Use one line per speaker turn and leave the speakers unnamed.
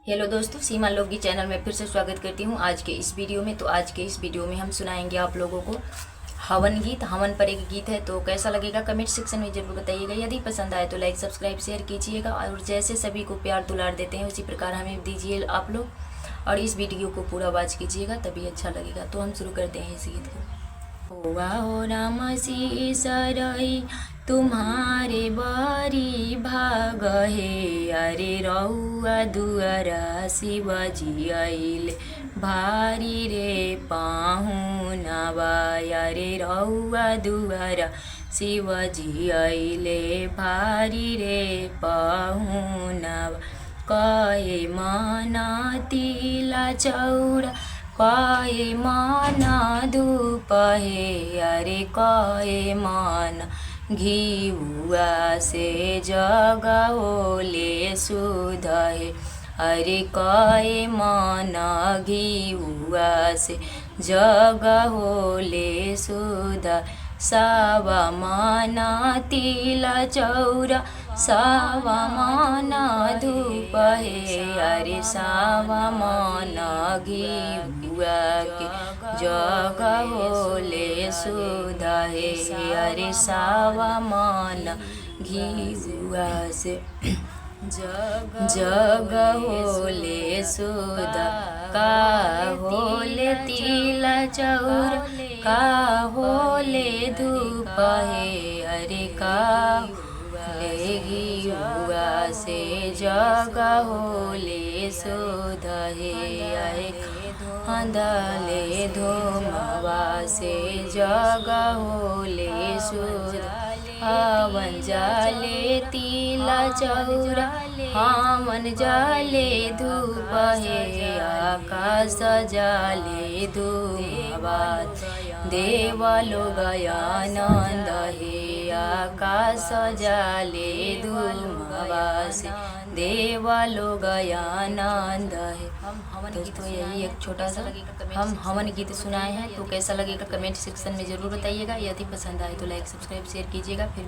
Hello दोस्तों, सीमा लोकगीत channel में फिर से स्वागत करती हूँ आज के इस वीडियो में। तो आज के इस वीडियो में हम सुनाएंगे आप लोगों को हवन गीत। हवन पर एक गीत है, तो कैसा लगेगा कमेंट सेक्शन में जरूर बताइएगा। यदि पसंद आए तो लाइक सब्सक्राइब शेयर कीजिएगा और जैसे सभी को प्यार दुलार देते हैं उसी प्रकार हमें दीजिए आप लोग, और इस वीडियो को पूरा वॉच कीजिएगा तभी अच्छा लगेगा। तो हम शुरू करते हैं इस गीत को। हो राम सरई तुम्हारे बरी भाग हे, अरे रउआ दुआरा शिवजी आइले भारी रे पाहुनवा, अरे रउआ दुआरा शिवजी आइले भारी रे पाहुनवा। कहे मना तिला चौरा कहे मना धूप हे, अरे कहे मन घिउआ से जग होले सुध हे, अरे कहे मन घिउआ से जग होले सुध। सावा मना तिला चौरा सावा मना धूप हे, अरे सावा मना घिउआ के जग होले सुध हे, अरे सावा मन घिउआ से जग होले सुध। का होले तिला चौर का होले धूप हे, अरे का होले घिउआ से जग होले सुध हे, अरे हंदले धूमवा से जग होले सुध। हवन जाले तिला चौरा हवन जाले धूप हे, आकाश जाले धूमवा देव लोग आनंद हे, आकाश जाले धूमवा से देव लोग आनंद है। दोस्तों यही एक छोटा सा हम हवन गीत सुनाए हैं, तो कैसा लगेगा कमेंट सेक्शन में ज़रूर बताइएगा। यदि पसंद आए तो लाइक सब्सक्राइब शेयर कीजिएगा। फिर